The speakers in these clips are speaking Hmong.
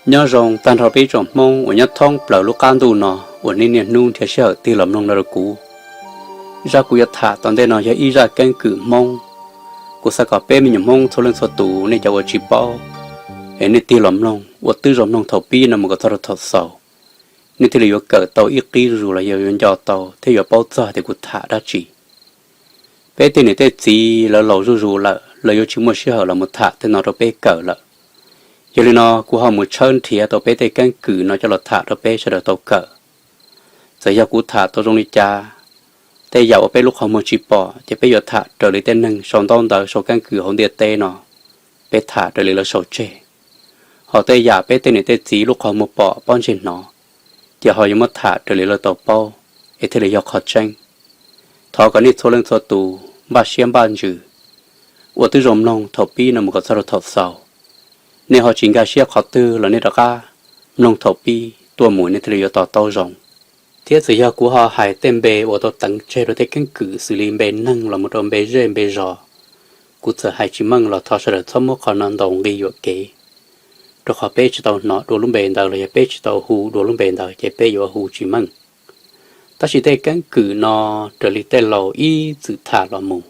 Nyob zoo tag nrho peb ib tsoom Hmoob uas nyob thoob plaws lub qab ntuj no uas nej niaj hnub nrhiav sij hawm tig los mloog no rau kuv. Zaj kuv yuav tham tom ntej no yog ib zaj keeb kwm Hmoob. Kuv xav kom peb me nyuam Hmoob txhua leej txhua tus nej cov uas tsis paub es nej tig los mloog ua tib zoo mloog thaum pib no mus kom txog rau thaum xaus, nej thiaj li yuav kawm tau ib qib zuj zus los yog yuav nco tau thiab yuav paub txog tias kuv tham dab tsi. Peb tej niam tej txiv lawv laus zuj zus lawm, lawv yuav tsis muaj sij hawm los mus tham tej no rau peb kawm lawm. Yog li no kuv ho mus tshawb nrhiav tau peb tej keeb kwm no coj los tham rau peb sawv daws tau kawm. Txawm yog kuv tham tau zoo li cas, tej yam uas peb lub qhov muag tsis pom ces peb yuav tham raws li tej neeg sau ntaub ntawv sau keeb kwm hauv ntiaj teb no, peb tham raws li lawv sau tseg. Ho tej yam peb tej niam tej txiv lub qhov muag pom pob ntseg hnov, ces ho yuav muab tham raws li lawv tau paub, es thiaj li yog qhov tseeb. Thov kom nej txhua leej txhua tus npaj siab npaj ntsws ua tib zoo mloog thaum pib no mus kom txog rau thaum xaus. Nej ho tsis nkag siab qhov twg los nej rov qab mloog thaum pib tuaj mus nej thiaj li yuav to taub zoo. Thiab txawm yog kuv ho hais tej npe uas tau teev tseg rau tej keeb kwm xws li npe neeg los mus rau npe zej npe zos, kuv txawm hais tsis meej los thov sawv daws txhob muab qhov no ntaus nqi yuam kev, rau qhov peb tsis tau hnov dua lub npe ntawd los yog peb tsis tau hu dua lub npe ntawd ces peb yuav hu tsis meej. Tab sis tej keeb kwm no raws li tej laus ib txwm tham los mus,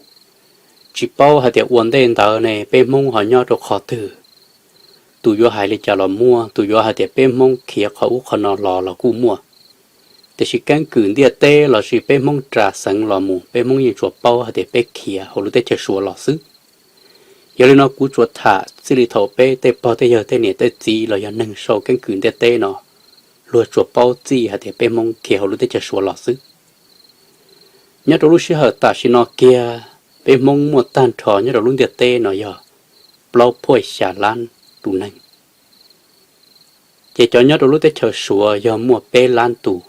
tsis paub hais tias ua ntej ntawd ne peb Hmoob ho nyob rau qhov twg, tus yuav hais li cas los muaj, tus yuav hais tias peb Hmoob khiav qhov ub qhov no los los kuj muaj. Tiam sis keeb kwm ntiaj teb lossis peb Hmoob ras xeev los mus peb Hmoob yeej tsuas paub hais tias peb khiav hauv lub teb chaws Suav los xwb. Yog li no kuv tsuas tham txij li thaum peb tej pog tej yawg tej niam tej txiv los yog neeg sau keeb kwm ntiaj teb no, luag tsuas paub txij hais tias peb Hmoob khiav hauv lub teb chaws Suav los xwb. Nyob rau lub sij hawm tam sim no kiag, peb Hmoob muaj tag nrho nyob rau lub ntiaj teb no yog plaub phuaj xya lab tus neeg. Ces cov nyob rau lub teb chaws Suav yog muaj peb lab tus.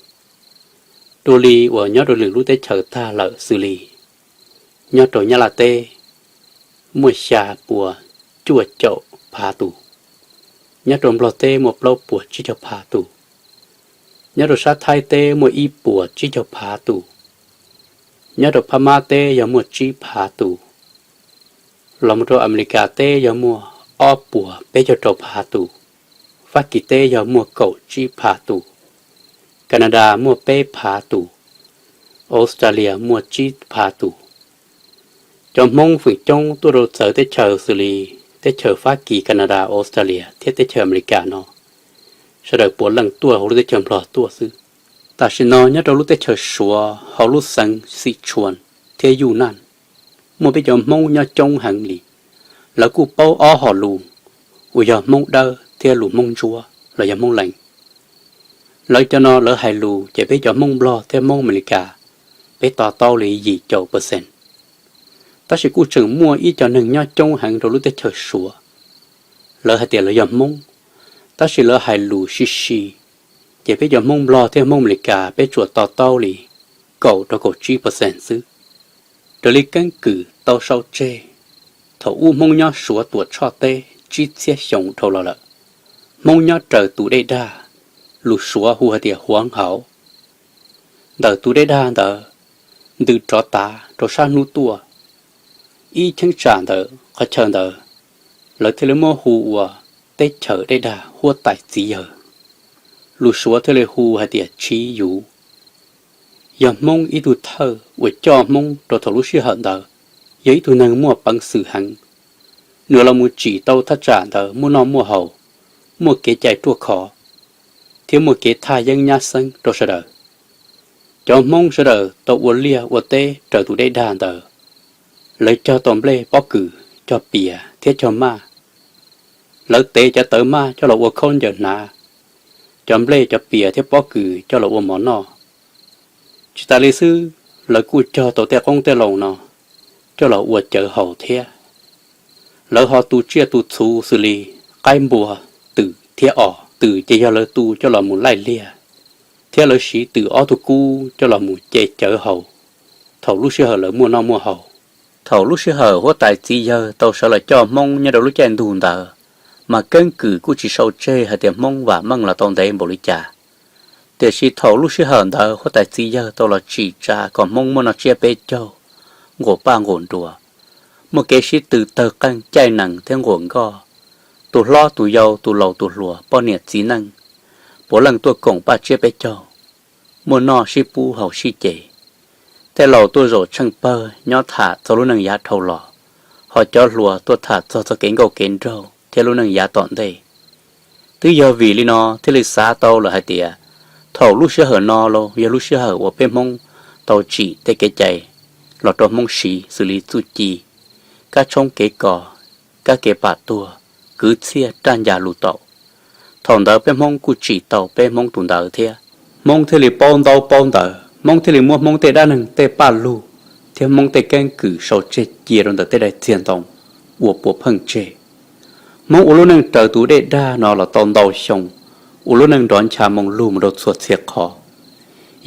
Dua li uas nyob rau lwm lub teb chaws tag lawm xws li nyob rau Nyab Laj teb muaj xya puas cuaj caum phav tus, nyob rau Nplog teb muaj plaub puas tsib caug phav tus, nyob rau sab Thaib teb muaj ib puas tsib caug phav tus, nyob rau Phab Mab teb yog muaj tsib phav tus, los mus rau Amelikas teb yog muaj ob puas peb caug rau phav tus, Fab Kis teb yog muaj kaum tsib phav tus, Kanadas muaj peb phav tus, Australia muaj tsib phav tus. Cov Hmoob feem coob tuaj rau txawv teb chaws xws li teb chaws Fab Kis, Kanadas, Australia thiab teb chaws Amelikas no, sawv daws puav leej tuaj hauv lub teb chaws Nplog tuaj xwb. Tam sim no nyob rau lub teb chaws Suav hauv lub xeev Sichuan thiab Yus Naj, muaj peb cov Hmoob nyob coob heev li. Lawv kuj paub ob hom lus uas yog Hmoob Dawb thiab lus Hmoob Ntsuab los yog Hmoob Lees. Lawv cov no lawv hais lus ces peb cov Hmoob Nplog thiab Hmoob Amelikas, peb to taub li yim caum percent. Tab sis kuj tseem muaj ib co neeg nyob coob heev rau lub teb chaws Suav, lawv hais tias lawv yog Hmoob, tab sis lawv hais lus si si, ces peb cov Hmoob Nplog thiab Hmoob Amelikas peb tsuas to taub li kaum rau kaum tsib percent xwb. Raws li keeb kwm tau sau tseg, thaum ub Hmoob nyob Suav Tuam Tshoj teb tsib txhiab xyoo dhau los lawm, Hmoob nyob raws tus dej dag, lus Suav hu hais tias Huav Hauv. Ntawm tus dej dag ntawd ntws rov tav rau sab hnub tuaj, ib cheeb tsam ntawm qhov chaw ntawd lawv thiaj li muab hu ua teb chaws dej dag huab tais txiv yawg, lus Suav thiaj li hu hais tias Chiv Yuv. Yog Hmoob ib tug thawj uas coj Hmoob rau thaum lub sij hawm ntawd, yog ib tug neeg muaj peev xwm heev. Nws los mus tsim tau thaj tsam ntawd muaj noj muaj haus, muaj kev cai ruaj khov, thiab muaj kev thaj yeeb nyab xeeb rau sawv daws. Cov Hmoob sawv daws tau ua liaj ua teb raws tus dej dag ntawd. Lawv cog tau nplej pob kws, cog pias thiab cog maj. Lawv tev cov tawv maj coj los ua khaub ncaws hnav, cov nplej cov pias thiab pob kws coj los ua mov noj. Tsis tas li xwb, lawv kuj cog tau tej qoob tej loo no coj los ua cawv haus thiab. Lawv ho tu tsiaj tu txhuv xws li qaib npua, twm thiab os. Twm ces yog lawv tu coj los mus laij liaj, thiab lawv siv twm ob tug kub coj los mus ce cawv haus thaum lub sij hawm lawv muaj noj muaj haus. Thaum lub sij hawm huab tais txiv yawg tau sawv los coj Hmoob nyob rau lub caij ntuj ntawd, mas keeb kwm kuj tsis sau tseg hais tias Hmoob vam meej los tau ntev npaum li cas. Tiam sis thaum lub sij hawm ntawd huab tais txiv yawg tau los tsim tsa kom Hmoob muaj noj tsiab peb caug, nquam paj nquam nruas, muaj kev sib tw tawg qeej caij nees thiab nquam nkoj, Tus hlob tus yau tus laus tus hluas poj niam txiv neej, puav leej tuaj koom paj tsiab peb caug, muaj noj sib pub haus sib ce. Tej laus tuaj zaum tsheej pawg nyob tham txog lub neej yav dhau los, ho cov hluas tuaj tham txog txoj kev nkauj kev nraug thiab lub neej yav tom ntej. Twb yog vim li no thiaj li xav tau lawm hais tias thaum lub sij hawm no los yog lub sij hawm uas peb Hmoob tau tsim tej kev cai los rau Hmoob siv xws li txuj ci, kab tshoob kev kos, kab ke pam tuag, kwv txhiaj raj ncas lus taum. Thaum ntawd peb Hmoob kuj tsim tau peb Hmoob tus ntawv thiab. Hmoob thiaj li paub ntaub paub ntawv, Hmoob thiaj li muab Hmoob tej dab neeg tej paj lug thiab Hmoob tej keeb kwm sau tseg cia rau ntawm tej daim txiag ntoo uas puav pheej tseg. Hmoob ua lub neej raws tus dej dag no los tau ntau xyoo, ua lub neej nrov ncha moo lug mus rau txhua txhia qhov.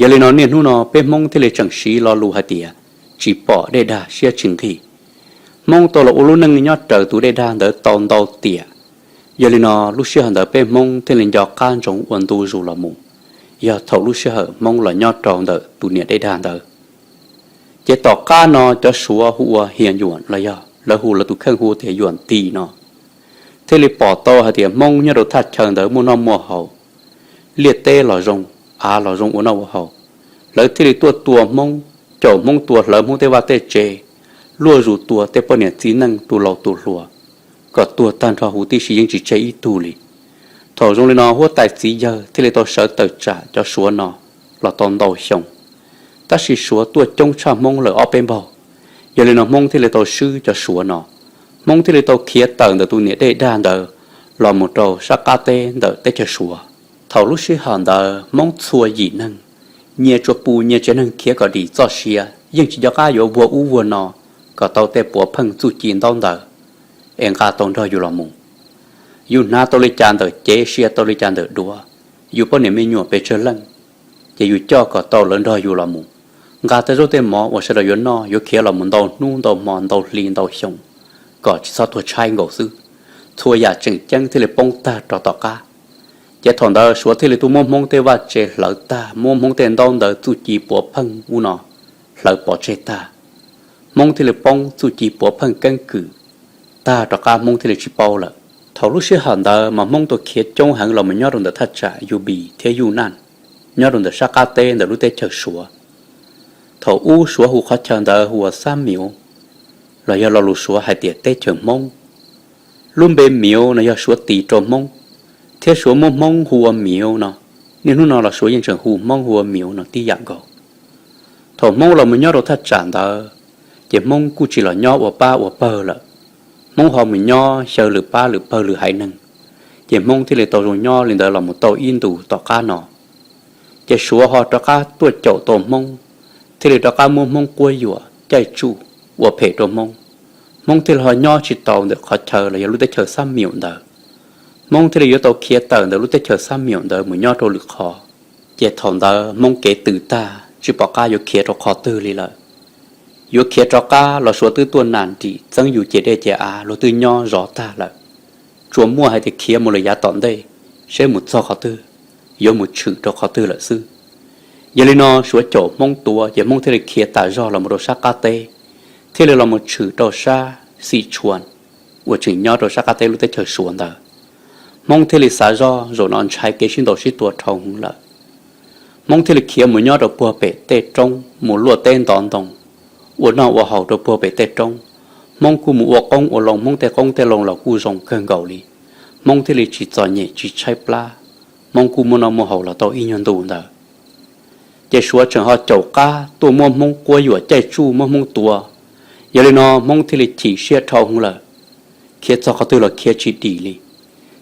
Yog li no niaj hnub no peb Hmoob thiaj li tseem siv lo lus hais tias tsis pom dej dag siab tsis nqig. Hmoob tau los ua lub neej nyob raws tus dej dag ntawd tau ntau tiam. Yog li no lub sij hawm ntawd peb Hmoob thiaj li nco qab ntsoov ua ntu zus los mus, yog thaum lub sij hawm Hmoob los nyob rau ntawm tus niam dej dag ntawd. Ces tom qab no cov Suav hu ua Hias Yuam los yog lawv hu lawv tus kheej hu tias Yuam Tis no, thiaj li pom tau hais tias Hmoob nyob rau thaj chaw ntawd muaj noj muaj haus, liaj teb los zoo, av los zoo ua noj ua haus. Lawv thiaj li tuaj tua Hmoob, caum Hmoob tua hlawv Hmoob tej vaj tej tsev, luaj zus tua tej poj niam txiv neej tus laus tus hluas, kom tuag tag nrho huv tib si yeej tsis tseg ib tug li. Thaum zoo li no huab tais txiv yawg thiaj li tau sawv tawm tsam cov Suav no los tau ntau xyoo. Tab sis Suav tuaj coob tshaj Hmoob lawm ob peb npaug, yog li no Hmoob thiaj li tau swb cov Suav no. Hmoob thiaj li tau khiav tawm ntawm tus niam dej dag ntawd los mus rau sab qab teb ntawm teb chaws Suav. Thaum lub sij hawm ntawd Hmoob txhua yim neeg, nyias tsuas pus nyias tsev neeg khiav kom dim txoj sia, yeej tsis nco qab yuav vuag ub vuag no kom tau tej puav pheej txuj ci ntaub ntawv es nqa tau nrog yus los mus. Yus hnav tau li cas ntawm cev, sia tau li cas ntawm duav, yus poj niam me nyuam pes tsawg leej, ces yus coj kom tau lawv nrog yus los mus. Nqa tej zaub tej mov uas sawv daws yuav noj yuav khiav los mus ntau hnub ntau hmo ntau hli ntau xyoo, kom tsis txhob tuag tshaib nkaus xwb. Txhua yam tseem ceeb thiaj li poob tag rov tom qab. Ces thaum ntawd Suav thiaj li tuaj muab Hmoob tej vaj tse hlawv tag, muab Hmoob tej ntaub ntawv txuj ci puav pheej ub no hlawv pov tseg tag. Hmoob thiaj li poob txuj ci puav pheej keeb kwm tag rov qab, Hmoob thiaj li tsis paub lawm. Thaum lub sij hawm ntawd mas Hmoob tau khiav coob heev los mus nyob rau ntawm thaj tsam Yus Npis thiab Yuj Naj, nyob rau ntawm sab qab teb ntawm lub teb chaws Suav. Thaum ub Suav hu qhov chaw ntawd hu ua Xab Miuv, los yog lo lus Suav hais tias teb chaws Hmoob. Lub npe Miuv no yog Suav tis rau Hmoob, thiab Suav muab Hmoob hu ua Miuv no. Niaj hnub no los Suav yeej tseem hu Hmoob hu ua Miuv no tib yam nkaus. Thaum Hmoob los mus nyob rau thaj tsam ntawd, ces Hmoob kuj tsis los nyob ua pab ua pawg lawm. Hmoob ho mus nyob xyaw lwm pab lwm pawg lwm haiv neeg, ces Hmoob thiaj li tau zoo nyob li ntawd los mus tau ib ntus tom qab no. Ces Suav ho rov qab tuaj caum tau Hmoob, thiaj li rov qab muab Hmoob quab yuam caij tsuj, ua phem rau Hmoob. Hmoob thiaj li ho nyob tsis tau ntawm qhov chaw los yog lub teb chaws Xab Miuv ntawd. Hmoob thiaj li yuav tau khiav tawm ntawm lub teb chaws Xab Miuv ntawd mus nyob rau lwm qhov. Ces thaum ntawd Hmoob kev tws tag tsis pom qab yuav khiav rau qhov twg li lawm. Yuav khiav rov qab los Suav twb tuaj nas nrim txeeb yus ciam dej ciam av, luag twb nyob zov tag lawm. Tsuas muaj hais tias khiav mus lawm yav tom ntej, seb mus txog qhov twg, yuav mus tshwm rau qhov twg lawm xwb. Yog li no Suav caum Hmoob tua ces Hmoob thiaj li khiav tas zog los mus rau sab qab teb, thiaj li los mus tshwm rau sab Xim Tshuas uas tseem nyob rau sab qab teb lub teb chaws Suav ntawd. Hmoob thiaj li xav zoj zaum no ntshai kev sib ntaus sib tua dhau hwv lawm. Hmoob thiaj li khiav mus nyob rau puag pem tej roob, mus luaj teb ntov ntoo, ua noj ua haus rau puag pem tej roob. Hmoob kuj mus ua qoob ua loo, Hmoob tej qoob tej loo los kuj zoo kawg nkaus li. Hmoob thiaj li tsis txom nyem tsis tshaib plab, Hmoob kuj muaj noj muaj haus los tau ib nyuag ntu ntawd. Ces Suav tseem ho caum qab tuaj muab Hmoob quab yuam caij tsuj, muab Hmoob tua. Yog li no Hmoob thiaj li chim siab dhau hwv lawm, khiav txog qhov twg los khiav tsis dim li.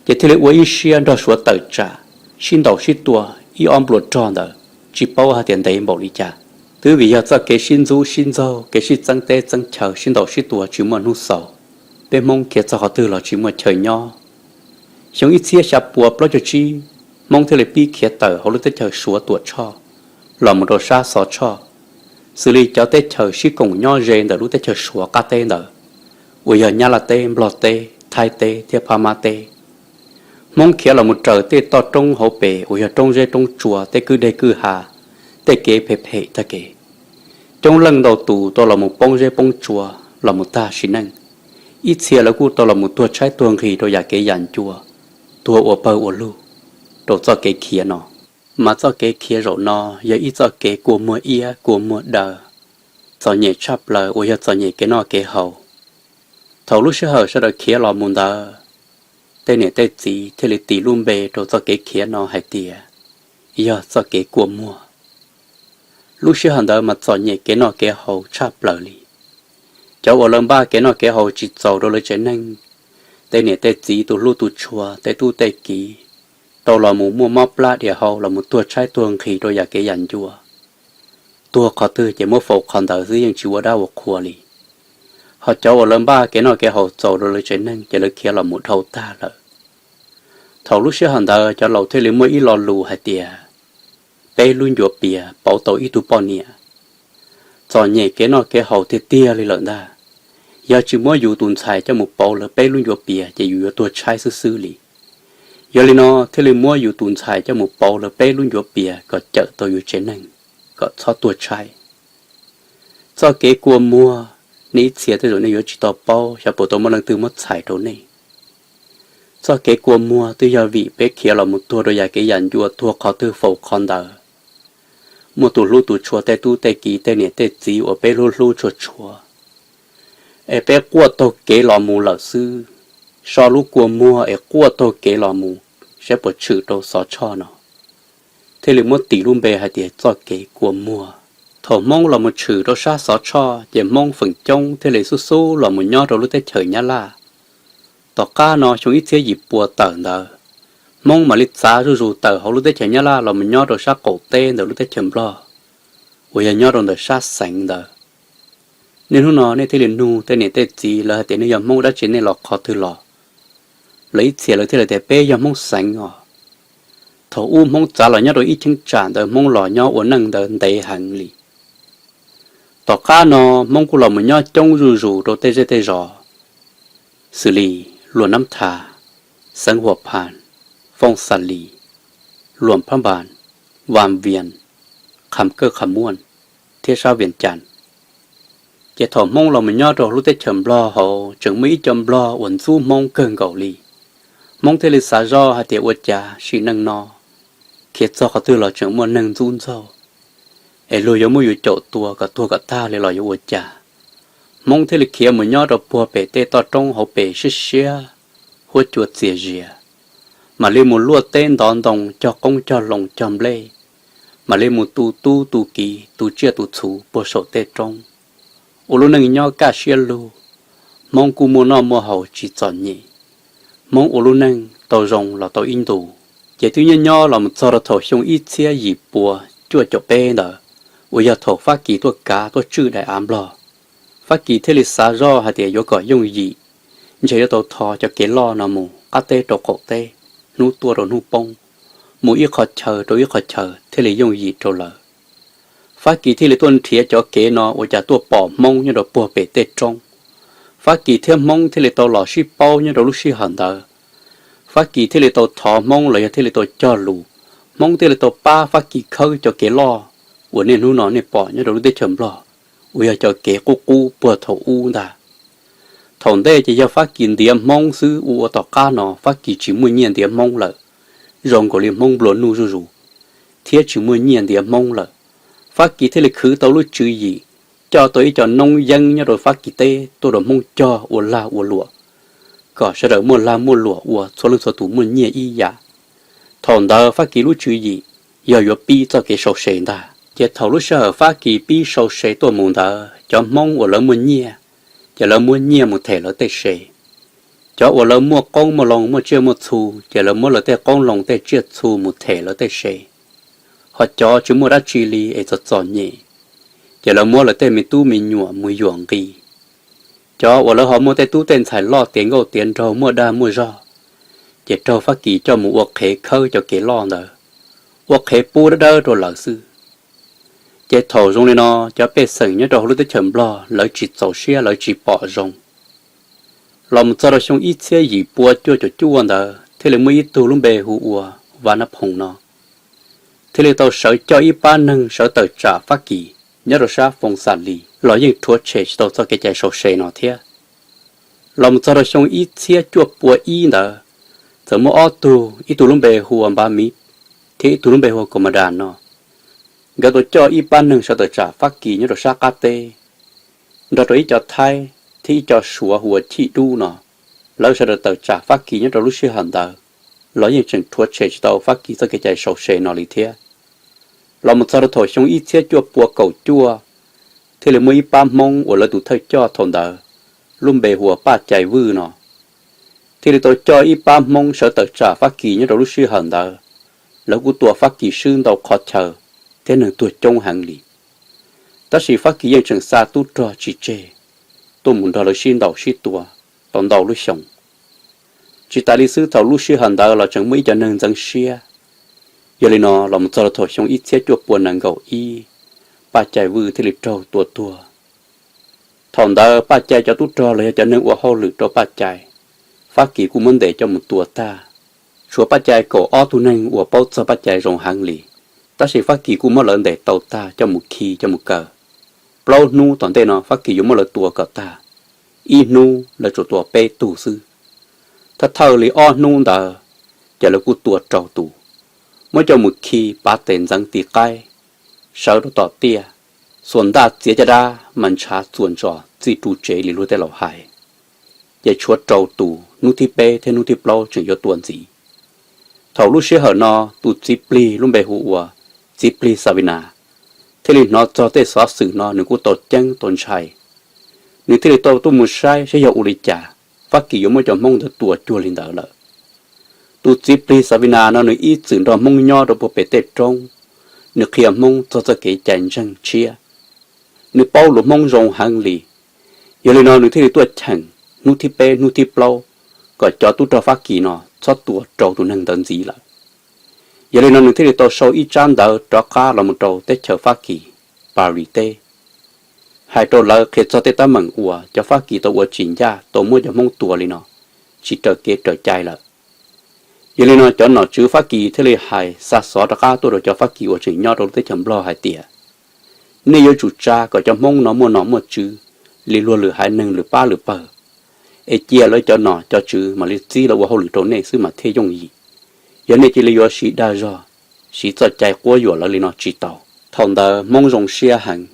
Ces thiaj li ua ib siab nrog Suav tawm tsam, sib ntaus sib tua ib ob nplua rog ntawd, tsis paub hais tias ntev npaum li cas. Twb vim yog txoj kev sib ntxub sib ntxaug, kev sib txeeb teb txeeb chaw, sib ntaus sib tua tsis muaj hnub xaus, peb Hmoob khiav txog qhov twg los tsis muaj chaw nyob. Xyoo ib txhiab xya pua plaub caug tsib, Hmoob thiaj li pib khiav tawm hauv lub teb chaws Suav Tuam Tshoj los mus rau sab Xov Tshoj, xws li cov teb chaws sib koom nyob ze ntawm lub teb chaws Suav qab teb ntawd, uas yog Nyab Laj teb, Nplog teb, Thaib teb thiab Phab Mab teb. Hmoob khiav los mus raws tej toj roob hauv pes uas yog roob zeb roob tsua, tej kwj deg kwj ha, tej kev phem phem tag kev. Coob leej ntau tus tau los mus poob zeb poob tsua los mus tag sim neej. Ib txhia lawv kuj tau los mus tuag tshaib tuag nqhis rau yam kev yam ncua, tuag ua pawg ua lug rau txoj kev khiav no. Mas txoj kev khiav zaum no yog ib txoj kev kua muag iab kua muag daw, txom nyem tshaj plaws uas yog txom nyem kev noj kev haus. Thaum lub sij hawm sawv daws khiav los mus ntawd, tej niam tej txiv thiaj li tis lub npe rau txoj kev khiav no hais tias yog txoj kev kua muag. Lub sij hawm ntawd mas txom nyem kev noj kev haus tshaj plaws li. Cov uas lawv npaj kev noj kev haus tsis txaus rau lawv tsev neeg, tej niam tej txiv tus hlub tus tshua tej tub tej kiv, tau los mus muaj mob plab diam hau los mus tuag tshaib tuag nqhis rau yam kev yam ncua. Tuag qhov twg ces muab faus qhov ntawd xwb, yeej tsis ua dab ua qhua li. Ho cov uas lawv npaj kev noj kev haus txaus rau lawv tsev neeg ces lawv khiav los mus dhau tag lawm. Thaum lub sij hawm ntawd cov laus thiaj li muaj ib lo lus hais tias, peb lub ncuav pias pauv tau ib tug poj niam. Txom nyem kev noj kev haus tiag tiag li lawm ntag. Yog tsis muab yus tus ntxhais coj mus pauv lawv peb lub ncuav pias ces yus yuav tuag tshaib xwb xwb li. Yog li no thiaj li muab yus tus ntxhais coj mus pauv lawv peb lub ncuav pias kom cawm tau yus tsev neeg, kom txhob tuag tshaib. Txoj kev kua muag, nej ib txhia tej zaum nej yuav tsis tau paub, xyov puas tau muaj leej twg muab txhais rau nej. Txoj kev kua muag twb yog vim peb khiav los mus tuag rau yam kev yam ncua, tuag qhov twg faus qhov ntawd. Muaj tus hlub tus tshua tej tub tej kiv tej niam tej txiv uas peb hlub hlub tshua tshua, es peb quaj taug kev los mus lawm xwb. So lub kua muag es quaj taug kev los mus, saib puas tshwm rau Xov Tshoj no. Thiaj li muab tis lub npe hais tias txoj kev kua muag. Thaum Hmoob los mus tshwm rau sab Xov Tshoj ces Hmoob feem coob thiaj li xub xub los mus nyob rau lub teb chaws Nyab Laj. Tom qab no xyoo ib txhiab yim pua tawm ntawd, Hmoob mam li txav zuj zus tawm hauv lub teb chaws Nyab Laj los mus nyob rau sab qaum teb ntawm lub teb chaws Nplog, uas yog nyob rau ntawm sab Xeev ntawd. Niaj hnub no nej thiaj li nug tej niam tej txiv, lawv hais tias nej yog Hmoob dab tsi, nej los qhov twg los? Lawv ib txhia lawv thiaj li tias peb yog Hmoob Xeev os. Thaum ub Hmoob txav los nyob rau ib cheeb tsam ntawd, Hmoob los nyob ua neej ntawd ntev heev li. Tom qab no Hmoob kuj los mus nyob coob zuj zus rau tej zej tej zos, xws li Luam Nab Thas, Xeev Huam Phas, Fooj Xa Lis, Luam Phab Npas, Vas Vias, Kham Kawj Kham Muaj, thiab sab Vias Cas. Ces thaum Hmoob los mus nyob rau lub teb chaws Nplog hauv tseem muaj ib co Nplog uas ntxub Hmoob kawg nkaus li. Hmoob thiaj li xav zoj hais tias ua cas sim neej no khiav txog qhov twg los tseem muaj neeg ntxub ntxaug, es luag yuav muab yus caum tua kom tuag kom tag li los yuav ua cas. Hmoob thiaj li khiav mus nyob rau puag pem tej toj roob hauv pes siab siab, huab cua txias zias, mam li mus luaj teb ntov ntoo cog qoob cog loo cog nplej, mam li mus tu tub tu kiv tu tsiaj tu txhu puag saum tej roob, ua lub neej nyob kaj siab lug. Hmoob kuj muaj noj muaj haus tsis txom nyem. Hmoob ua lub neej tau zoo los tau ib ntus. Ces twb nyob nyob los mus txog rau thaum xyoo ib txhiab yim pua cuaj caum peb ntawd, uas yog thaum Fab Kis tuaj kav tuaj tswj daim av Nplog, Fab Kis thiaj li xav zoj hais tias yuav kom yooj yim, ntshe yuav tau tho cov kev loj no mus qab teb rau qaum teb, hnub tuaj rau hnub poob, mus ib qho chaw rau ib qho chaw thiaj li yooj yim rau lawv. Fab Kis thiaj li tuaj nrhiav cov kev no ua cas tuaj pom Hmoob nyob rau puag pem tej roob. Fab Kis thiab Hmoob thiaj li tau los sib paub nyob rau lub sij hawm ntawd. Fab Kis thiaj li tau thov Hmoob los yog thiaj li tau cog lus, Hmoob thiaj li tau pab Fab Kis khawb cov kev loj uas niaj hnub no nej pom nyob rau lub teb chaws Nplog, uas yog cov kev qub qub puag thaum ub ntag. Thaum ntej ces yog Fab Kis ntiav Hmoob xwb, ua ua tom qab no Fab Kis tsis muaj nyiaj ntiav Hmoob lawm, zoo nkaus li Hmoob nplua nuj zuj zus, thiab tsis muaj nyiaj ntiav Hmoob lawm. Fab Kis thiaj li khwv tau lub tswv yim, coj tau ib co noob yeeb nyob rau Fab Kis teb tuaj rau Hmoob cog ua lag ua luam, kom sawv daws muaj lag muaj luam ua txhua leej txhua tus muaj nyiaj ib yam. Thaum ntawd Fab Kis lub tswv yim yog yuav pib txoj kev sau se ntag. Ces thaum lub sij hawm Fab Kis pib sau se tuaj mus ntawd, cov Hmoob uas lawv muaj nyiaj, ces lawv muab nyiaj mus them lawv tej se. Cov uas lawv muaj qoob muaj loo muaj tsiaj muaj txhu, ces lawv muab lawv tej qoob loo tej tsiaj txhu mus them lawv tej se. Ho cov tsis muaj dab tsi li es txom txom nyem, ces lawv muab lawv tej me tub me nyuam mus yuam nqi. Cov uas lawv ho muaj tej tub tej ntxhais loj tiav nkauj tiav nraug muaj dag muaj zog, ces raug Fab Kis coj mus ua qhev khawb cov kev loj ntawd, ua qhev pub dawb dawb rau lawv xwb. Ces thaum zoo li no, cov pej xeem nyob rau hauv lub teb chaws Nplog lawv tsis txaus siab, lawv tsis pom zoo. Los mus txog rau xyoo ib txhiab yim pua cuaj caum cuaj ntawd thiaj li muaj ib tug lub npe hu ua Vam Nab Phoom no, thiaj li tau sawv coj ib pab neeg sawv tawm tsam Fab Kis nyob rau sab Foom Xam Lis los yeej rhuav tshem tsis tau txoj kev cai sau se no thiab. Los mus txog rau xyoo ib txhiab cuaj pua ib ntawd, txawm muaj ob tug, ib tug lub npe hu ua Npab Mib thiab ib tug lub npe hu ua Kom Mas Das no, nkawd tau coj ib pab neeg sawv tawm tsam Fab Kis nyob rau sab qab teb, nrog rau ib co Thaib thiab ib co Suav hu ua Chij Dub no. Lawv sawv daws tawm tsam Fab Kis nyob rau lub sij hawm ntawd los yeej tseem rhuav tshem tsis tau Fab Kis txoj kev cai sau se no li thiab. Los mus txog rau thaum xyoo ib txhiab cuaj pua kaum cuaj, thiaj li muaj ib pab Hmoob uas lawv tus thawj coj thaum ntawd lub npe hu ua Paj Cai Vwj no, thiaj li tau coj ib pab Hmoob sawv tawm tsam Fab Kis nyob rau lub sij hawm ntawd. Lawv kuj tua Fab Kis swb ntau qhov chaw thiab neeg tuag coob heev li. Tab sis Fab Kis yeej tseem xa tub rog tsis tseg tuaj mus nrog lawv sib ntaus sib tua tau ntau lub xyoo. Tsis tas li xwb, thaum lub sij hawm ntawd los tseem muaj ib co neeg ntxeev siab. Yog li no los mus txog rau thaum xyoo ib txhiab cuaj pua nees nkaum ib, Paj Cai Vwj thiaj li raug tua tuag. Thaum ntawd Paj Cai cov tub rog los yog cov neeg ua hauj lwm rau Paj Cai, Fab Kis kuj muab ntes coj mus tua tag. Tshuav Paj Cai kaum ob tug neeg uas paub txog Paj Cai zoo heev li, tab sis Fab Kis kuj muab lawv ntes tau tag coj mus khi coj mus kaw. Plaub hnub tom ntej no Fab Kis yuav muab lawv tua kom tag, ib hnub lawv tsuas tua peb tug xwb. Thawj thawj li ob hnub ntawd, ces lawv kuj tua rau tus, muab coj mus khi pav tes ntxeev ti qaib, sawv rau tom tiaj, xuas ntaj txiav caj dab mas ntshav txuas ntsos txij ru tsev li luag tej laus hais. Ces tshuav rau tus, hnub thib peb thiab hnub thib plaub tseem yuav tua ntxiv. Thaum lub sij hawm no, tus txiv plig lub npe hu ua txiv plig Xavinas thiaj li hnov txog tej xov xwm no nws kuj tau ceeb tau ntshai. Nws thiaj li tau tuaj mus saib saib yog ua li cas Fab Kis yuav muab cov Hmoob ntawd tua cuag li ntawd lawm. Tus txiv plig Xavinas no nws ib txwm nrog Hmoob nyob rau puag pem tej roob, nws qhia Hmoob txog txoj kev cai ntseeg tshiab. Nws paub lus Hmoob zoo heev li. Yog li no nws thiaj li tuaj cheem hnub thib peb hnub thib plaub kom cov tub rog Fab Kis no txhob tua rau tus neeg ntawd ntxiv lawm. Yog li no nws thiaj li tau sau ib tsab ntawv rov qab los mus rau teb chaws Fab Kis, Paris teb, hais rau lawv qhia txog tej teeb meem uas cov Fab Kis tau ua tsis ncaj tau muab cov Hmoob tua li no, tsis raws kev raws cai lawm. Yog li no cov nom tswv Fab Kis thiaj li hais xa xov rov qab tuaj rau cov Fab Kis uas tseem nyob rau lub teb chaws Nplog hais tias, nej yuav tsum tsa kom cov Hmoob no muaj nom muaj tswv li luag lwm haiv neeg lwm pab lwm pawg, es cia lawv cov nom cov tswv mam li txib lawv ua hauj lwm rau nej xwb mas thiaj yooj yim. Yog nej cia li yuav siv dag zog, siv txoj cai quab yuam lawv li no tsis tau. Thaum ntawd Hmoob zoo siab heev,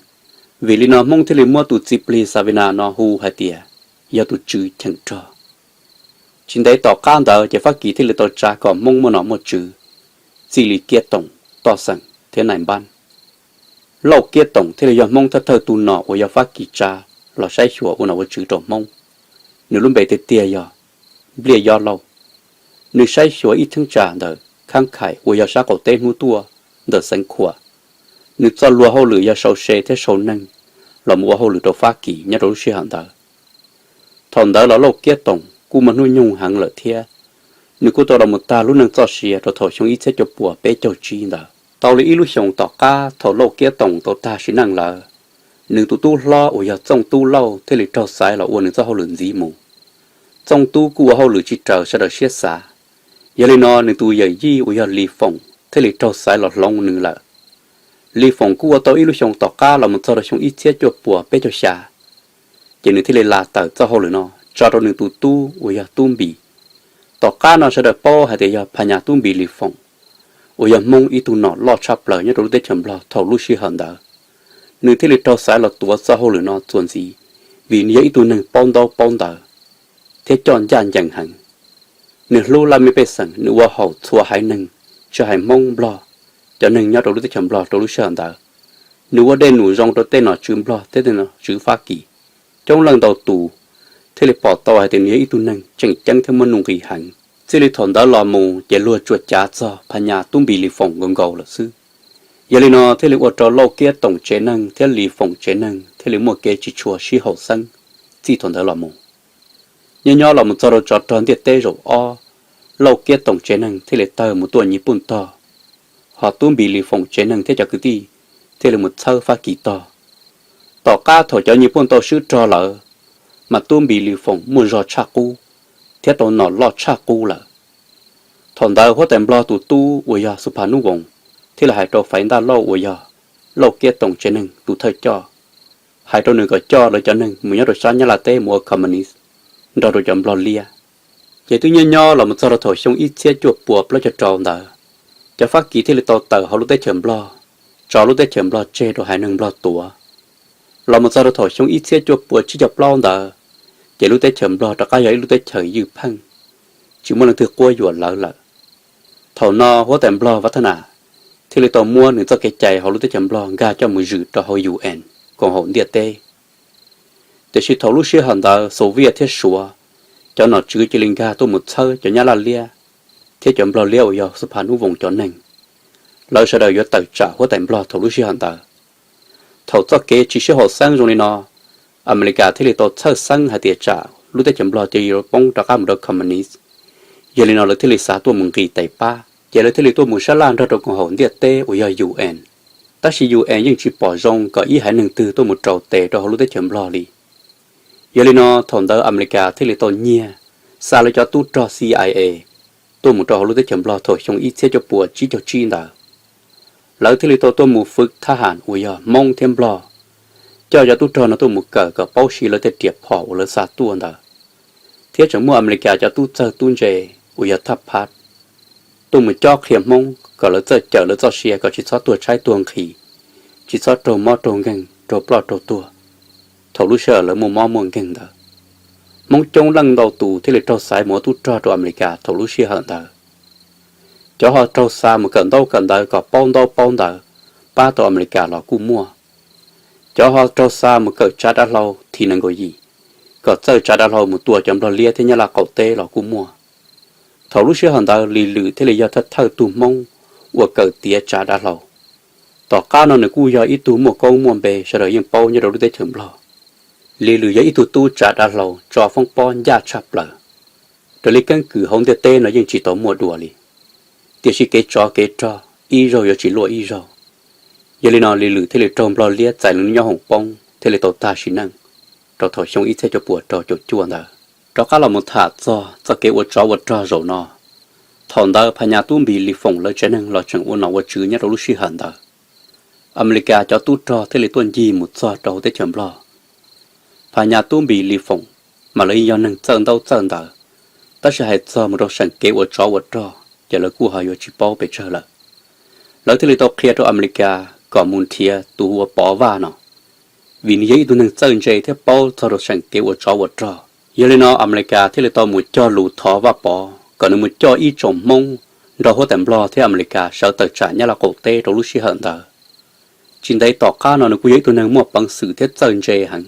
vim li no Hmoob thiaj li muab tus txiv plig Xavinas no hu hais tias yog tus tswv cheem rog. Tsis ntev tom qab ntawd ces Fab Kis thiaj li tau tsa kom Hmoob muaj nom muaj tswv, txij li Kiab Toom, Toj Xeem thiab Nais Npab. Lauj Kiab Toom thiaj li yog Hmoob thawj thawj tus nom uas yog Fab Kis tsa los saib xyuas ua nom ua tswv rau Hmoob. Nws lub npe tiag tiag yog Npliaj Yob Lauj. Nws saib xyuas ib cheeb tsam ntawm Khab Khais uas yog sab qaum teb hnub tuaj ntawm xeev Khuam. Nws txoj luag hauj lwm yog sau se thiab sau neeg los mus ua hauj lwm rau Fab Kis nyob rau lub sij hawm ntawd. Thaum ntawd los Lauj Kiab Toom kuj muaj hnub nyoog heev lawm thiab, nws kuj tau los mus tag lub neej txoj sia rau thaum xyoo ib txhiab cuaj puas peb caug tsib ntawd. Tau li ib lub xyoos tom qab thaum Lauj Kiab Toom tau tag sim neej lawm, nws tus tub hlob uas yog Txooj Tub Lauj thiaj li raug xaiv los ua nws txoj hauj lwm ntxiv mus. Txooj Tub kuj ua hauj lwm tsis raws sawv daws siab xav, yog li no nws tus yawm yij uas yog Lis Foom thiaj li raug xaiv los hloov nws lawm. Lis Foom kuj ua tau ib lub xyoos tom qab los mus txog rau xyoo ib txhiab cuaj puas peb caug xya, ces nws thiaj li la tawm txoj hauj lwm no tso rau nws tus tub uas yog Tub Npis. Tom qab no sawv daws paub hais tias yog Phas Nyas Tub Npis Lis Foom, uas yog Hmoob ib tug nom loj tshaj plaws nyob rau lub teb chaws Nplog thaum lub sij hawm ntawd. Nws thiaj li raug xaiv los tuav txoj hauj lwm no txuas ntxiv, vim nws yog ib tug neeg paub ntaub paub ntawv thiab coj ncaj ncees heev. Nws hlub laj mej pej xeem, nws ua haum txhua haiv neeg, tsis hais Hmoob, Nplog, cov neeg nyob rau lub teb chaws Nplog rau lub sij hawm ntawd. Nws ua dej num zoo rau tej nom tswv Nplog thiab tej nom tswv Fab Kis. Coob leej ntau tus thiaj li pom tau hais tias nws yog ib tug neeg tseem ceeb thiab muaj nuj nqis heev. Txij li thaum ntawd los mus ces luag tsuas cav txog Phas Nyas Tub Npis Lis Foom nkaus nkaus lawm xwb. Yog li no thiaj li ua rau Lauj Kiab Toom tsev neeg thiab Lis Foom tsev neeg thiaj li muaj kev tsis tshua sib haum xeeb txij thaum ntawd los mus. Nyob nyob los mus txog rau tsov rog ntiaj teb zaum ob, Lauj Kiab Toom tsev neeg thiaj li tawg mus tuaj Nyij Pooj tog, ho Tub Npis Lis Foom tsev neeg thiab cov kwv tij thiaj li mus txhawb Fab Kis tog. Tom qab thaum cov Nyij Pooj tau swb rog lawm, mas Tub Npis Lis Foom muaj zog tshaj qub thiab tau nom loj tshaj qub lawm. Thaum ntawd huab tais Nplog tus tub uas yog Xus Phas Nub Voos thiaj li hais rau Faiv Ntaj Lauj uas yog Lauj Kiab Toom tsev neeg tus thawj coj, hais rau nws kom coj lawv cov neeg mus nyob rau sab Nyab Laj teb mus ua communist, nrog rau cov Nplog liab. Ces twb nyob nyob los mus txog rau thaum xyoo ib txhiab cuaj puas plaub caug rau ntawd, cov Fab Kis thiaj li tau tawm hauv lub teb chaws Nplog, tso lub teb chaws Nplog tseg rau haiv neeg Nplog tuav. Los mus txog rau thaum xyoo ib txhiab cuaj puas tsib caug plaub ntawd, ces lub teb chaws Nplog rov qab yog ib lub teb chaws ywj pheej, tsis muaj leej twg quab yuam lawv lawm. Thaum no huab tais Nplog Vaj Thaj Nam thiaj li tau muab nws txoj kev cai hauv lub teb chaws Nplog nkag coj mus zwm rau hauv U N, koom haum ntiaj teb. Tiam sis thaum lub sij hawm ntawd Soviet thiab Suav cov nom tswv cia li nkag tuaj mus txhawb cov Nyab Laj liab thiab cov Nplog liab uas yog Xas Phas Nub Voos cov neeg. Lawv sawv daws yuav tawm tsam huab tais Nplog thaum lub sij hawm ntawd. Thaum txoj kev tsis sib haum xeeb zoo li no, Amelikas thiaj li tau txhawj xeeb hais tias tsam lub teb chaws Nplog cia li yuav poob rov qab mus rau communist. Yog li no lawv thiaj li xav tuaj mus nqis tes pab, ces lawv thiaj li tuaj mus sab laj nrog rau koom haum ntiaj teb uas yog U N. Tab sis U N yeej tsis pom zoo kom ib haiv neeg twg tuaj mus rau tes rau hauv lub teb chaws Nplog li. Yog li no thaum ntawd Amelikas thiaj li tau nyiag xa lawv cov tub rog C I A tuaj mus rau hauv lub teb chaws Nplog thaum xyoo ib txhiab cuaj puas tsib caug tsib ntawd. Lawv thiaj li tau tuaj mus fwv thab ham uas yog Hmoob thiab Nplog, coj cov tub rog no tuaj mus kawm kom paub siv lawv tej riam phom uas lawv xa tuaj ntawd. Thiab tseem muaj Amelikas cov tub txawj tub ntse uas yog thaj phab tuaj mus cob qhia Hmoob kom lawv txawj cawm lawv txoj sia kom tsis txhob tuag tshaib tuag nqhis, tsis txhob raug mob raug nkeeg raug ploj raug tuag thaum lub sij hawm lawv muaj mob muaj nkeeg ntawd. Hmoob coob leej ntau tus thiaj li raug xaiv mus ua tub rog rau Amelikas thaum lub sij hawm ntawd. Cov ho raug xa mus kawm ntaub kawm ntawv kom paub ntaub paub ntawv, pab tau Amelikas los kuj muaj. Cov ho raug xa mus kawm tsav dav hlau thim nees nkaum yim, kom txawj tsav dav hlau mus tua cov Nplog liab thiab Nyab Laj qaum teb los kuj muaj. Thaum lub sij hawm ntawd Lis Lwm thiaj li yog thawj thawj tug Hmoob uas kawm tiav tsav dav hlau. Tom qab no nws kuj yog ib tug muaj koob muaj npe sawv daws yeej paub nyob rau lub teb chaws Nplog. Lis Lwm yog ib tug tub tsav dav hlau tso foob pob ncaj tshaj plaws. Raws li keeb kwm hauv ntiaj teb no yeej tsis tau muaj dua li, tiam sis kev tsov kev rog ib zaug yuav tsis luaj ib zaug. Yog li no Lis Lwm thiaj li raug Nplog liab txais nws nyob hoom poob thiaj li tau tag sim neej rau thaum xyoo ib txhiab cuaj puas rau caum cuaj ntawd. Rov qab los mus tham txog txoj kev ua tsov ua rog zaum no. Thaum ntawd Phas Nyas Tub Npis Lis Foom lawv tsev neeg los tseem ua nom ua tswv nyob rau lub sij hawm ntawd. Amelikas cov tub rog thiaj li tuaj ncig mus txog rau hauv teb chaws Nplog. Phas Nyas Tub Npis Lis Foom mas lawv yog neeg txawj ntaub txawj ntawv, tab sis hais txog mus rau seem kev ua tsov ua rog ces lawv kuj ho yuav tsis paub pes tsawg lawm. Lawv thiaj li tau qhia rau Amelikas kom mus nrhiav tus hu ua Pov Vaj no, vim nws yog ib tug neeg txawj ntse thiab paub txog rau seem kev ua tsov ua rog. Yog li no Amelikas thiaj li tau mus cog lus thov Vaj Pov kom nws mus coj ib tsoom Hmoob nrog huab tais Nplog thiab Amelikas sawv tawm tsam Nyab Laj qaum teb rau lub sij hawm ntawd. Tsis ntev tom qab no nws kuj yog ib tug neeg muaj peev xwm thiab txawj ntse heev.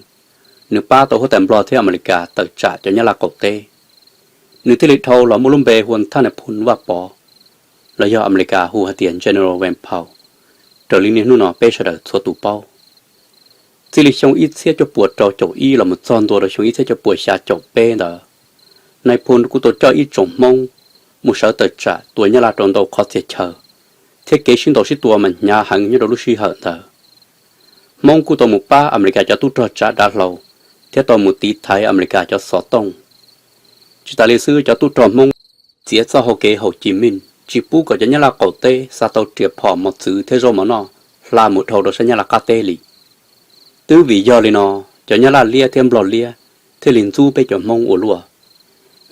Nws pab tau huab tais Nplog thiab Amelikas tawm tsam cov Nyab Laj qaum teb. Nws thiaj li dhau los muaj lub npe hu ua Thaj Nais Phoo Vaj Pov, los yog Amelikas hu hais tias General Vance Povlot, raws li niaj hnub no peb sawv daws txhua tus paub. Txij li xyoo ib txhiab cuaj puas rau caum ib los mus txog ntua rau xyoo ib txhiab cuaj puas xya caum peb ntawd, Nais Phoo kuj tau coj ib tsoom Hmoob mus sawv tawm tsam tua Nyab Laj rau ntau qhov txhia chaw, thiab kev sib ntaus sib tua mas hnyav heev nyob rau lub sij hawm ntawd. Hmoob kuj tau mus pab Amelikas cov tub rog tsav dav hlau, thiab tau mus tiv thaiv Amelikas cov xov tooj. Tsis tas li xwb cov tub rog Hmoob txiav txoj hau kev Hauv Ci Mij tsis pub kom cov Nyab Laj qaum teb xa tau riam phom mos txwv thiab zaub mov noj hla mus dhau rau sab Nyab Laj qab teb li. Twb vim yog li no, cov Nyab Laj liab thiab Nplog liab thiaj li ntxub peb cov Hmoob ua luaj.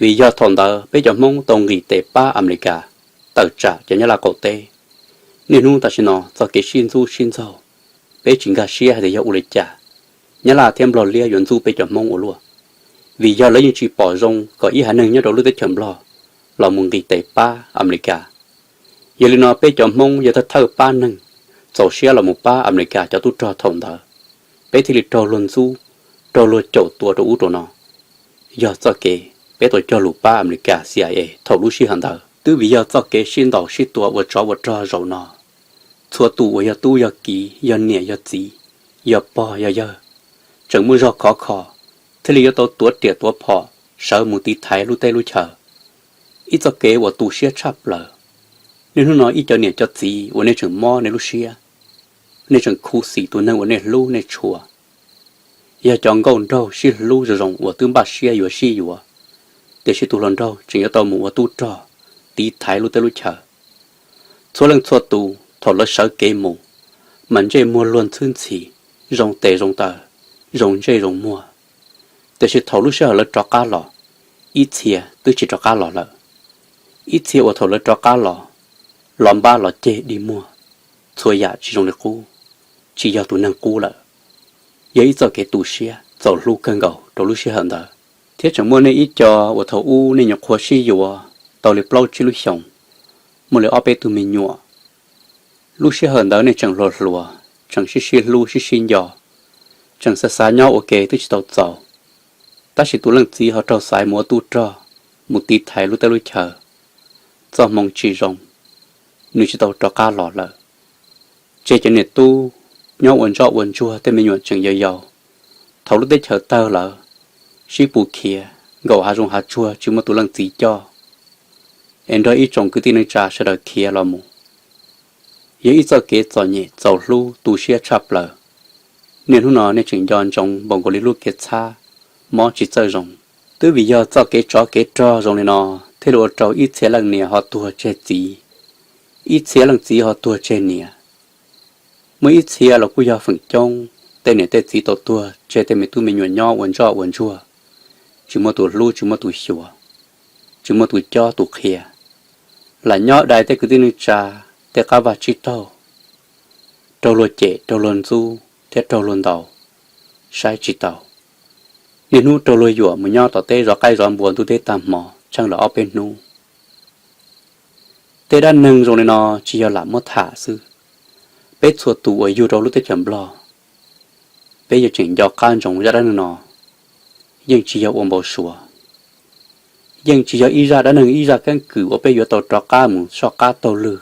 Vim yog thaum ntawd peb cov Hmoob tau nqis tes pab Amelikas tawm tsam cov Nyab Laj qaum teb. Niaj hnub tam sim no txoj kev sib ntxub sib ntxaug, peb tsis nkag siab hais tias yog ua li cas Nyab Laj thiab Nplog liab yuav ntxub peb cov Hmoob ua luaj, vim yog lawv yeej tsis pom zoo kom ib haiv neeg nyob rau lub teb chaws Nplog los mus nqis tes pab Amelikas. Yog li no peb cov Hmoob yog thawj thawj pab neeg txaus siab los mus pab Amelikas cov tub rog thaum ntawd, peb thiaj li raug luag ntxub, raug luag caum tua rau ub rau no. Yog txoj kev peb tau cog lus pab Amelikas C I A thaum lub sij hawm ntawd, twb vim yog txoj kev sib ntaus sib tua ua tsov ua rog zaum no, txhua tus uas yog tub yog kiv, yog niam yog txiv, yog pog yog yawg, tseem muaj zog khov kho, thiaj li yuav tau tuav riam tuav phom sawv mus tiv thaiv lub teb lub chaw. Ib txoj kev uas tu siab tshaj plaws. Niaj hnub no ib co niam co txiv uas nej tseem mob nej lub siab, nej tseem khuv xim tus neeg uas nej hlub nej tshua. Yog cov nkauj nraug sib hlub zoo zoo uas twb npaj siab yuav sib yuav, tiam sis tus hluas nraug tseem yuav tau mus ua tub rog tiv thaiv lub teb lub chaw. Txhua leej txhua tus thaum lawv sawv kev mus, mas ntsej muag luag ntxhwb ntxhi, zoo tes zoo taw, zoo ntsej zoo muag. Tiam sis thaum lub sij hawm lawv rov qab los, ib txhia twb tsis rov qab los lawm. Ib txhia uas thaum lawv rov qab los, los npab los ceg dig muag, txhua yam tsis zoo li qub, tsis yog tus neeg qub lawm. Yog ib txoj kev tu siab txaus hlub kawg nkaus rau lub sij hawm ntawd. Thiab tseem muaj nej ib co uas thaum ub nej nyuam qhuav sib yuav tau li plaub tsib lub xyoos, muaj li ob peb tug me nyuam. Lub sij hawm ntawd nej tseem hluas hluas, tseem sib sib hlub sib sib nco, tseem xav xav nyob ua ke twb tsis tau txaus. Tab sis tus leej txiv ho raug xaiv mus ua tub rog, mus tiv thaiv lub teb lub chaw. Txoj hmoov tsis zoo, nws tsis tau rov qab los lawm. Tseg cov niam tub nyob ua ntsoj ua ntsuag, tej me nyuam tseem yau yau. Thaum lub teb chaws tawg lawm, sib pus khiav nkaum hav zoov hav tsuag tsis muaj tus leej txiv coj, es nrog ib tsoom kwv tij neej tsa sawv daws khiav los mus. Yog ib txoj kev txom nyem txaus hlub tu siab tshaj plaws. Niaj hnub no nej tseem nco ntsoov npaum nkaus li lub kev txhab mob tsis txawj zoo. Twb vim yog txoj kev tsov kev rog zoo li no thiaj li ua rau ib txhia leej niam ho tuag tseg txiv, ib txhia leej txiv ho tuag tseg niam. Muaj ib txhia los kuj yog feem coob, tej niam tej txiv tau tuag tseg tej me tub me nyuam nyob ua ntsoj ua ntsuag, tsis muaj tus hlub tsis muaj tus xyuas, tsis muaj tus cob tus qhia, lam nyob dai tej kwv tij neej tsa, tej qab vaj tsib taug, raug luag cem raug luag ntxub thiab raug luag ntaus, saib tsis taus. Niaj hnub raug luag yuam mus nyob tom teb zov qaib zov npua ntuj teb tag hmo tsheej lawm ob peb hnub. Tej dab neeg zoo li no tsis yog lam muab tham xwb. Peb txhua tus uas yug rau lub teb chaws Nplog, peb yuav tseem nco qab ntsoov zaj dab neeg no, yeej tsis yog ua npau suav, yeej tsis yog ib zaj dab neeg ib zaj keeb kwm uas peb yuav tau rov qab mus soj qab taug lw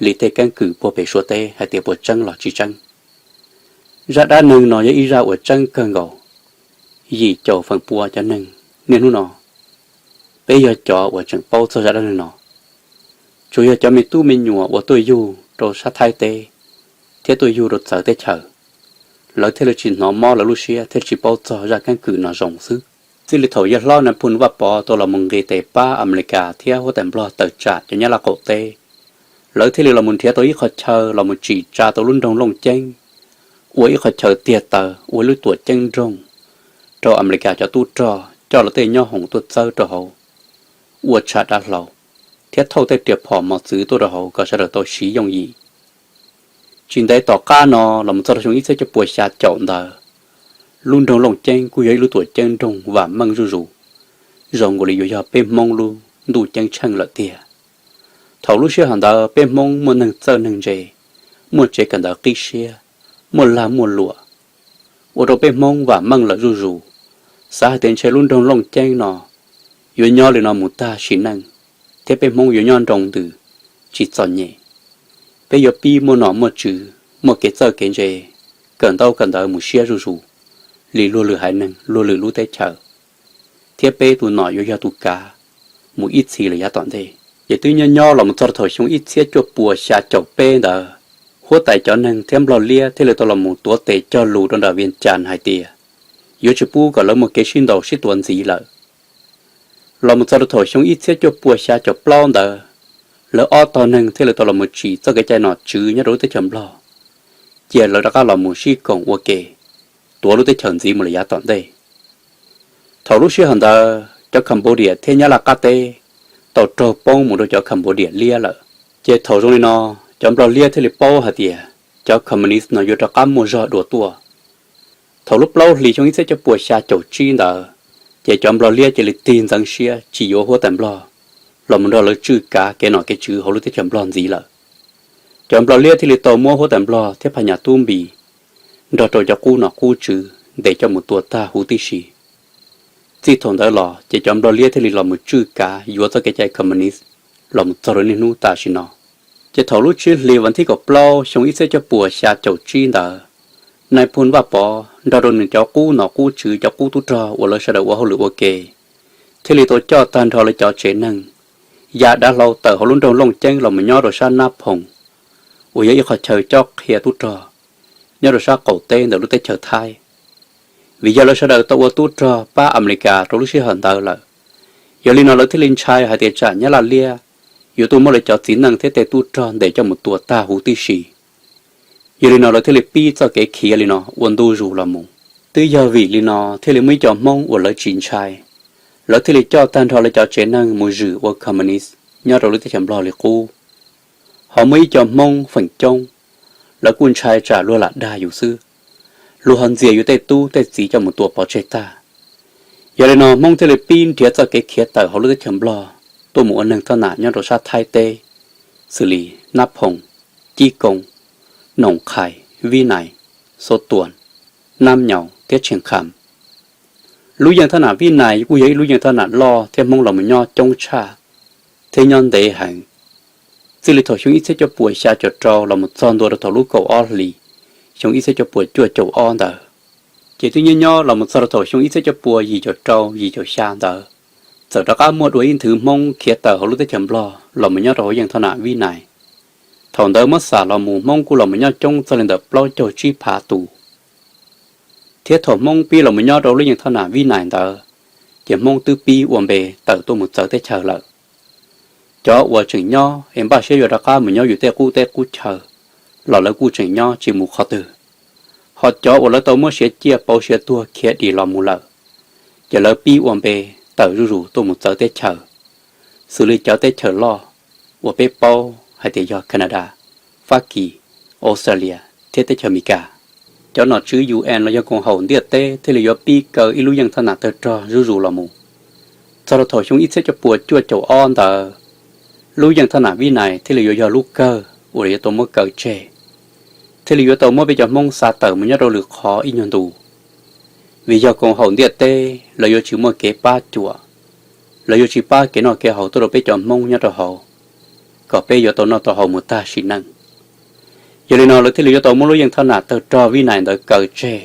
li tej keeb kwm puag pem Suav teb hais tias puas tseeb los tsis tseeb. Zaj dab neeg no yog ib zaj uas tseeb kawg nkaus. Yim caum feem pua cov neeg niaj hnub no, peb yog cov uas tseem paub txog zaj dab neeg no. Tsuas yog cov me tub me nyuam uas tuaj yug rau sab Thaib teb thiab tuaj yug rau txawv teb chaws, lawv thiaj li tsis hnov mob lawv lub siab thiab tsis paub txog zaj keeb kwm no zoo xwb. Txij li thaum yawg hlob Nais Phoo Vaj Pov tau los mus nqis tes pab Amelikas thiab huab tais Nplog tawm tsam cov Nyab Laj qaum teb, lawv thiaj li los mus nrhiav tau ib qhov chaw los mus tsim tsa tau lub nroog Looj Ceeb, ua ib qhov chaw tiag taw ua ib lub tuam ceeb nroog rau Amelikas cov tub rog coj lawv tej nyob hoom tuaj txawb rau hauv, ua tshav dav hlau, thiab thauj tej riam phom mos txwv tuaj rau hauv kom sawv daws tau siv yooj yim. Tsis ntev tom qab no los mus txog rau xyoo ib txhiab cuaj pua xya caum ntawd, lub nroog Looj Ceeb kuj yog ib lub tuam ceeb nroog vam meej zuj zus, zoo nkaus li yuav yog peb Hmoob lub ntuj ceeb tsheej lawm tiag. Thaum lub sij hawm ntawd peb Hmoob muaj neeg txawj neeg ntse, muaj tsev kawm ntawv qib siab, muaj lag muaj luam, ua rau peb Hmoob vam meej lawm zuj zus, xav hais tias ntshe lub nroog Looj Ceeb no yuav nyob li no mus tag sim neej, thiab peb Hmoob yuav nyob nroo ntws, tsis txom nyem. Peb yuav pib muaj nom muaj tswv, muaj kev txawj kev ntse, kawm ntaub kawm ntawv mus siab zuj zus li luag lwm haiv neeg luag lwm lub teb chaws, thiab peb tus nom yuav yog tus kav mus ib txhis lawm yav tom ntej. Ces twb nyob nyob los mus txog rau thaum xyoo ib txhiab cuaj pua xya caum peb ntawd, huab tais cov neeg thiab Nplog liab thiaj li tau los mus tuav tes cog lus rau nram Vias Cas hais tias yuav tsis pub kom lawv muaj kev sib ntaus sib tua ntxiv lawm. Los mus txog rau thaum xyoo ib txhiab cuaj pua xya caum plaub ntawd, lawv ob tog neeg thiaj li tau los mus tsim txoj kev cai nom tswv nyob rau lub teb chaws Nplog, cia lawv rov qab los mus sib koom ua ke, tuav lub teb chaws ntxiv mus lawm yav tom ntej. Thaum lub sij hawm ntawd cov Cambodia thiab Nyab Laj qab teb tau raug poob mus rau cov Cambodia liab lawm. Ces thaum zoo li no, cov Nplog liab thiaj li paub hais tias cov Communist no yuav rov qab muaj zog dua tuaj. Thaum lub plaub hlis xyoo ib txhiab cuaj pua xya caum tsib ntawd, ces cov Nplog liab cia li tig ntxeev siab tsis yuav huab tais Nplog los mus nrog lawv tswj kav kev nom kev tswv hauv lub teb chaws Nplog ntxiv lawm. Cov Nplog liab thiaj li tau muab huab tais Nplog thiab Phas Nyas Tub Npis nrog rau cov qub nom qub tswv ntes coj mus tua tag huv tib si. Txij thaum ntawd los ces cov Nplog liab thiaj li los mus tswj kav yuav txoj kev cai Communist los mus txog rau niaj hnub tam sim no. Ces thaum lub tsib hlis vas thib kaum plaub xyoo ib txhiab cuaj pua xya caum tsib ntawd, Nais Phoo Vaj Pov nrog rau nws cov qub nom qub tswv cov qub tub rog uas lawv sawv daws ua hauj lwm ua ke, thiaj li tau coj tag nrho lawv cov tsev neeg ya dav hlau tawm hauv lub nroog Looj Ceeb los mus nyob rau sab Nab Phoom, uas yog ib qhov chaw cob qhia tub rog nyob rau sab qaum teb ntawm lub teb chaws Thaib. Vim yog lawv sawv daws tau ua tub rog pab Amelikas rau lub sij hawm ntawd lawm, yog li no lawv thiaj li ntshai hais tias tsam Nyab Laj liab yuav tuaj muab lawv cov txiv neej thiab tej tub rog ntes coj mus tua tag huv tib si. Yog li no lawv thiaj li pib txoj kev khiav li no ua ntu zus los mus. Twb yog vim li no thiaj li muaj ib co Hmoob uas lawv tsis ntshai, Lawv thiaj li coj tag nrho lawv cov tsev neeg mus zwm ua communist nyob rau lub teb chaws Nplog li qub. Ho muaj ib co Hmoob feem coob, lawv kuj ntshai tsam luag lam dag yus xwb, luag ho ntxias yus tej tub tej txiv coj mus tua pov tseg tag. Yog li no Hmoob thiaj li pib nrhiav txoj kev khiav tawm hauv lub teb chaws Nplog tuaj mus ua neeg thoj nam nyob rau sab Thaib teb, xws li Nab Phoom, Cib Koo, Noom Qhais, Vib Nais, Xov Tuas, Nab Nyaus thiab Tsheej Kham. Lub yeej thoj nam Vib Nais kuj yog ib lub yeej thoj nam loj thiab Hmoob los mus nyob coob tshaj thiab nyob ntev heev. Txij li thaum xyoo ib txhiab cuaj puas xya caum rau los mus txog ntua rau thaum lub kaum ob hlis, xyoo ib txhiab cuaj puas cuaj caum ob ntawd, ces twb nyob nyob los mus txog rau thaum xyoo ib txhiab cuaj puas yim caum rau yim caum xya ntawd, txawm rov qab muaj dua ib nthwv Hmoob khiav tawm hauv lub teb chaws Nplog los mus nyob rau hauv yeej thoj nam Vib Nais. Thaum ntawd muab xam los mus Hmoob kuj los mus nyob coob txog li ntawm plaub caug tsib phav tus. Thiab thaum Hmoob pib los mus nyob rau lub yeej thoj nam Vib Nais ntawd, ces Hmoob twb pib ua npe tawm tuaj mus txawv teb chaws lawm. Cov uas tseem nyob es npaj siab yuav rov qab mus nyob yus tej qub teb qub chaw los lawv kuj tseem nyob tsis mus qhov twg. Ho cov uas lawv tau muab siav ciaj pauv siav tuag khiav dim los mus lawm, ces lawv pib ua npe tawm zuj zus tuaj mus txawv teb chaws, xws li cov teb chaws loj uas peb paub hais tias yog Canada, Fab Kis, Australia thiab teb chaws Amelikas. Cov nom tswv U N los yog koom haum ntiaj teb thiaj li yuav pib kaw ib lub yeej thoj nam tawg rog zuj zus los mus. Txog rau thaum xyoo ib txhiab cuaj puas cuaj caum ob ntawd, lub yeej thoj nam Vib Nais thiaj li yuav yog lub kawg uas yuav tau muab kaw tseg, thiaj li yuav tau muab peb cov Hmoob xa tawm mus nyob rau lwm qhov ib nyuag ntu. Vim yog koom haum ntiaj teb lawv yuav tsis muaj kev pab cuam, lawv yuav tsis pab kev noj kev haus tuaj rau peb cov Hmoob nyob rau hauv, kom peb yuav tau noj tau haus mus tag sim neej. Yog li no lawv thiaj li yuav tau muab lub yeej thoj nam tawg rog Vib Nais ntawd kaw tseg.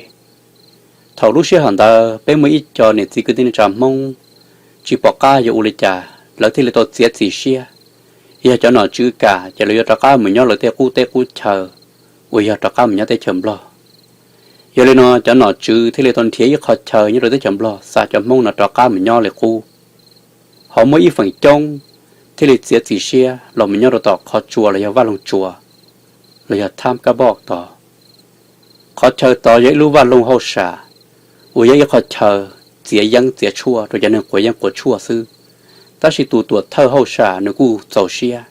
Thaum lub sij hawm ntawd peb muaj ib co niam txiv kwv tij neej tsa Hmoob tsis pom qab yuav ua li cas, lawv thiaj li tau txiav txim siab, yog cov nom tswv kam ces lawv yuav rov qab mus nyob lawv tej qub teb qub chaw uas yog rov qab mus nyob teb chaws Nplog. Yog li no cov nom tswv thiaj li tau nrhiav ib qho chaw nyob rau teb chaws Nplog xa cov Hmoob no rov qab mus nyob li qub. Ho muaj ib feem coob thiaj li txiav txim siab los mus nyob rau tom qhov tsua los yog vaj loog tsua, los yog Tham Kab Poj tod. Qhov chaw tod yog ib lub vaj loog hauj sam, uas yog ib qho chaw txiav yeeb txiav tshuaj rau cov neeg quav yeeb quav tshuaj xwb. Tab sis tus tuam thawj hauj sam nws kuj txaus siab,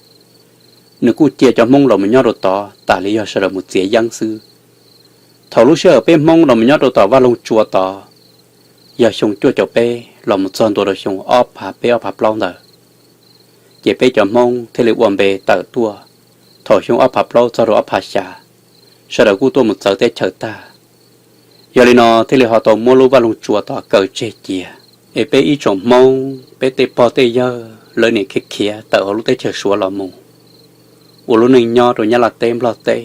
nws kuj cia cov Hmoob los mus nyob rau tod tas li yog sawv daws mus txiav yeeb xwb. Thaum lub sij hawm peb Hmoob los mus nyob rau tom vaj loog tsua tod, yog xyoo cuaj caum peb los mus txog ntua rau xyoo ob phav peb ob phav plaub ntawd, ces peb cov Hmoob thiaj li ua npe tawm tuaj. Thaum xyoo ob phav plaub txog rau ob phav xya, sawv daws kuj tuaj mus txawv teb chaws tag. Yog li no thiaj li ho tau muab lub vaj loog tsua tod kaw tseg cia. Es peb ib tsoom Hmoob, peb tej pog tej yawg lawv niam khiav khiav tawm hauv lub teb chaws Suav los mus ua lub neej nyob rau Nyab Laj teb Nplog teb.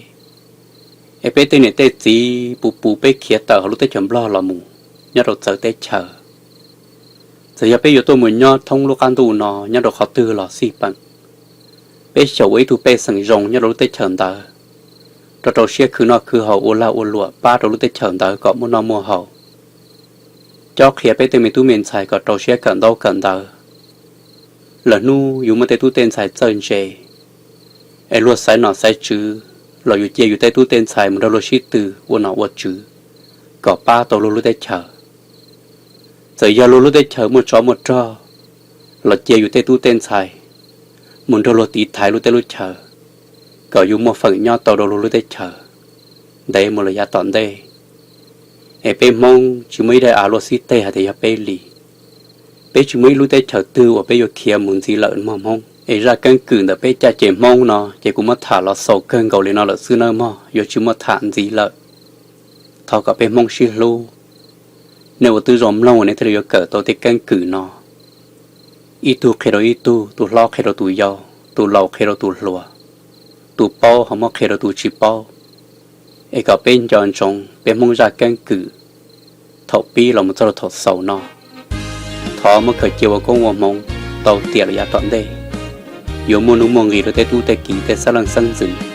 Es peb tej niam tej txiv puv puv peb khiav tawm hauv lub teb chaws Nplog los mus nyob rau txawv teb chaws. Txawm yog peb yuav tuaj mus nyob thoob lub qab ntuj no nyob rau qhov twg los xij peem, peb xyaum ua ib tug pej xeem zoo nyob rau lub teb chaws ntawd, rau rau siab khwv noj khwv haus ua lag ua luam pab rau lub teb chaws ntawd kom muaj noj muaj haus. Cob qhia peb tej me tub me ntxhais kom rau siab kawm ntaub kawm ntawv. Lwm hnub yus muaj tej tub tej ntxhais txawj ntse, es luag xaiv nom xaiv tswv los yus cia yus tej tub tej ntxhais mus nrog luag sib tw ua nom ua tswv, kom pab tau luag lub teb chaws. Txawm yog luag lub teb chaws muaj tsov muaj rog, los cia yus tej tub tej ntxhais mus nrog luag tiv thaiv luag tej lub chaw, kom yus muaj feem nyob tau rau luag lub teb chaws ntev mus lawm yav tom ntej. Es peb Hmoob tsis muaj ib daim av luag xib teg hais tias yog peb li. Peb tsis muaj ib lub teb chaws twg uas peb yuav khiav mus ntxiv lawm mog Hmoob. Es zaj keeb kwm ntawm peb caj ces Hmoob no ces kuv muab tham los xaus kawg nkaus li no lawm xwb nawb mog, yuav tsis muaj tham ntxiv lawm. Thov kom peb Hmoob sib hlub. Nej uas twb zoo mloog nej thiaj li yuav kawm tau tej keeb kwm no. Ib tug qhia rau ib tug, tus hlob qhia rau tus yau, tus laus qhia rau tus hluas, tus paub ho muab qhia rau tus tsis paub. Es kom peb nco ntsoov peb Hmoob zaj keeb kwm thaum pib los mus txog rau thaum xaus no. Thov muab khaws cia ua koob ua hmoov tau tiam lawm yav tom ntej, yuav muaj nuj muaj nqis rau tej tub tej kiv tej xeeb leej xeeb ntxwv.